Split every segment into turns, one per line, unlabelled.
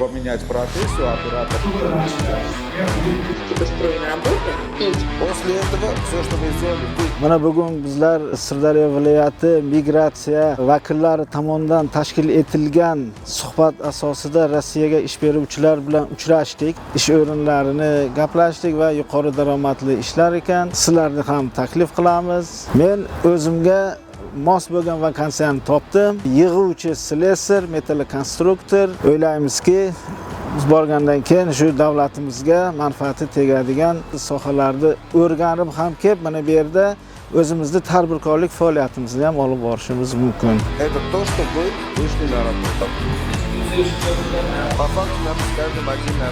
Поменять профессию, оператор.
Устроена работа и
После этого все, что вы сделали, вы
Mana bugun bizlar Sirdaryo viloyati migratsiya vakillari tomonidan tashkil etilgan suhbat asosida Rossiyaga ish beruvchilar bilan uchrashdik. Ish o'rinlarini gaplashdik va yuqori daromadli ishlar ekan. Sizlarni ham taklif qilamiz. Men o'zimga mos bo'lgan vakansiyani topdim. Yig'uvchi слесарь, металлоконструктор. O'ylaymizki, biz borgandan keyin shu davlatimizga manfaati tegadigan sohalarni o'rganib ham kelib, mana bu yerda o'zimizni tadbirkorlik faoliyatimizni ham olib borishimiz mumkin.
Это то, что вы вышли на работу. По факту нам с каждым отдельно.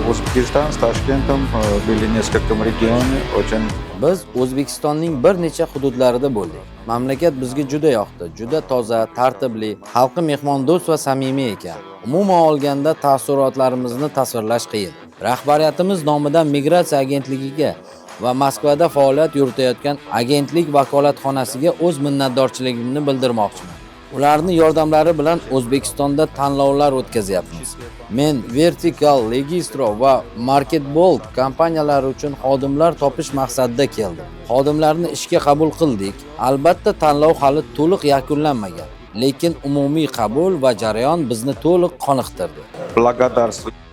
Узбекистан с Ташкентом были в нескольком регионе, очень
Biz O'zbekistonning bir necha hududlarida bo'ldik. Mamlakat bizga juda yoqdi. Juda toza, tartibli, xalqi mehmondo'st va samimiy ekan. Umuman olganda, taassurotlarimizni tasvirlash qiyin. Rahbariyatimiz nomidan migratsiya agentligiga va Moskvada faoliyat yuritayotgan agentlik vakolatxonasiga o'z minnatdorchiligimni bildirmoqchiman. Ularni yordamlari bilan O'zbekistonda tanlovlar o'tkazyapmiz. Men Vertical, Legistro va Marketbold kompaniyalari uchun xodimlar topish maqsadida keldim. Xodimlarni ishga qabul qildik. Albatta, tanlov hali to'liq yakunlanmagan, lekin umumiy qabul va jarayon bizni to'liq qoniqtirdi.
Благодарствую.